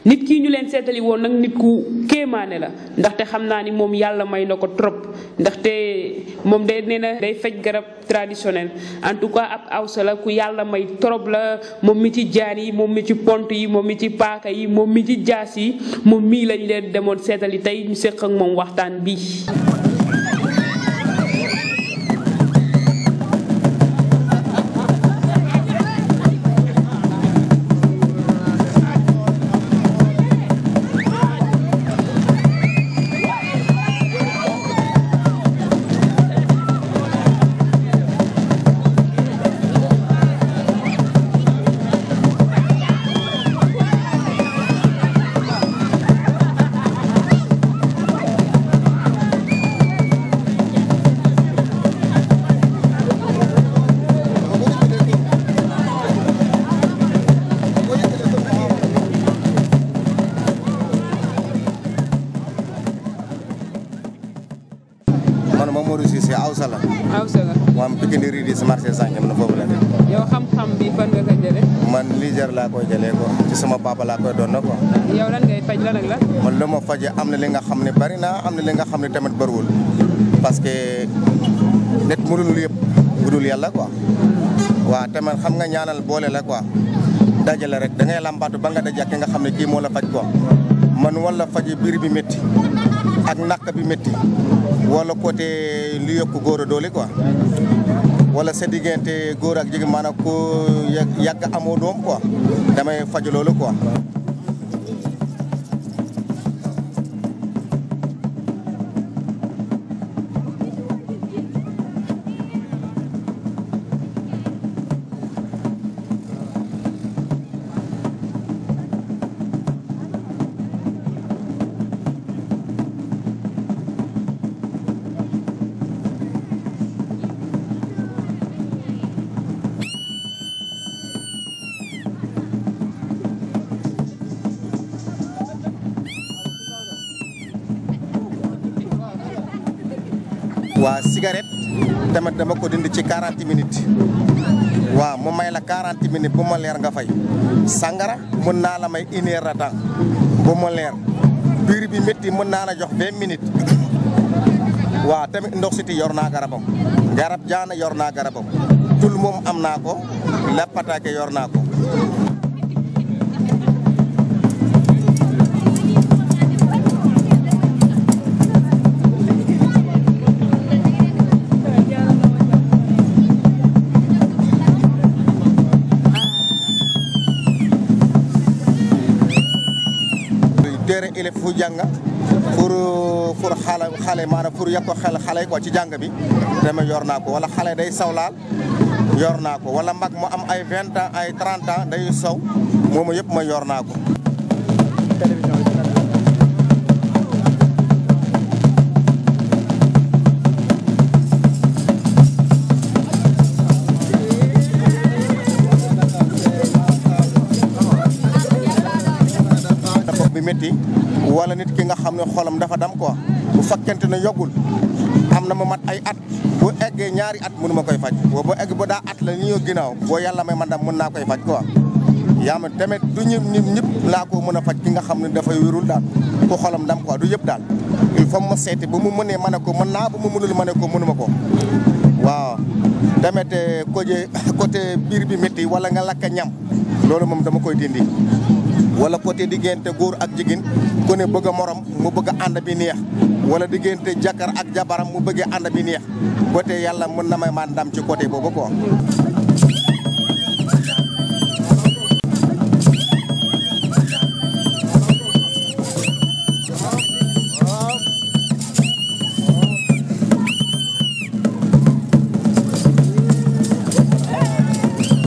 nit kii ñu leen seetali woon nag nit ku kéemaane la ndaxte xam naa ni moom yàlla may na ko trop ndaxte moom de nee na day faj garab traditionnel en tout cas ab awsa la ku yàlla may trop la moom mi ci jaan yi moom mi ci pont yi moom mi ci paaka yi moom mi ci jaas yi moom mii lañ leen demoon seetali tey ñu séq ak moom waxtaan bi man Mamadou Cissé awsa la. awsa la. moom Pikine Ridi si marché Sandiam na foofu la de. yow xam-xam bi fan nga ko jëlee. man Niger laa koy jëlee ko ci sama papa laa koy doon na ko. yow lan ngay faj lan ak lan. man lu ma faje am na li nga xam ne bari na am na li nga xam ne tamit bëriwul parce que nit mënul yëpp budul yàlla quoi. waaw tamit xam nga ñaanal boole la quoi dajale rek da ngay làmbaatu ba nga daje ak ki nga xam ne kii moo la faj quoi man wala faje biir bi métti ak naq bi métti wala côté lu yokk góor a doole quoi wala sa diggante góor ak jigéen maanaam ku yàgg amoo doom quoi damay faj loolu quoi. waa cigarette tamit dama ko dindi ci 40 minutes waaw mu may la 40 minutes bu ma leer nga fay sangara mën naa la may 1 heure de temps bu ma leer biir bi métti mën naa la jox 20 minutes waaw tamit ndox siti yor naa garabam garab jaana yor naa garabam tul moom am naa ko lappataake yor naa ko. téere élève fu jàng pour xale maanaam pour yàq ko xel xale ko ci jàng bi dama yor naa ko wala xale day sawlaal yor naa ko wala mag mu am ay 20 ans ay 30 ans day saw moomu yëpp ma yor naa ko. métti wala nit ki nga xam ne xolam dafa dam quoi bu fekkente ne yogul am na ma mat ay at bu eggee ñaari at mënu ma koy faj boo egg ba daa at la ni ñoo ginnaaw boo yàlla may man dam mën naa koy faj quoi yaa ma tamit du ñëpp laa ko mën a faj ki nga xam ne dafay wérul daal ku xolam dam quoi du yëpp daal il faut ma seeti bu mu mënee ma ne ko mën naa bu mu mënul ma ne ko mënuma ko waaw tamit côté biir bi métti wala nga lakk ñam loolu moom dama koy dindi wala côté diggante góor ak jigéen ku ne bëgg a morom mu bëgg a ànd bi neex wala diggante jàkkar ak jabaram mu bëggee ànd bi neex côté yàlla mën na may man ndam ci côté boobu quoi.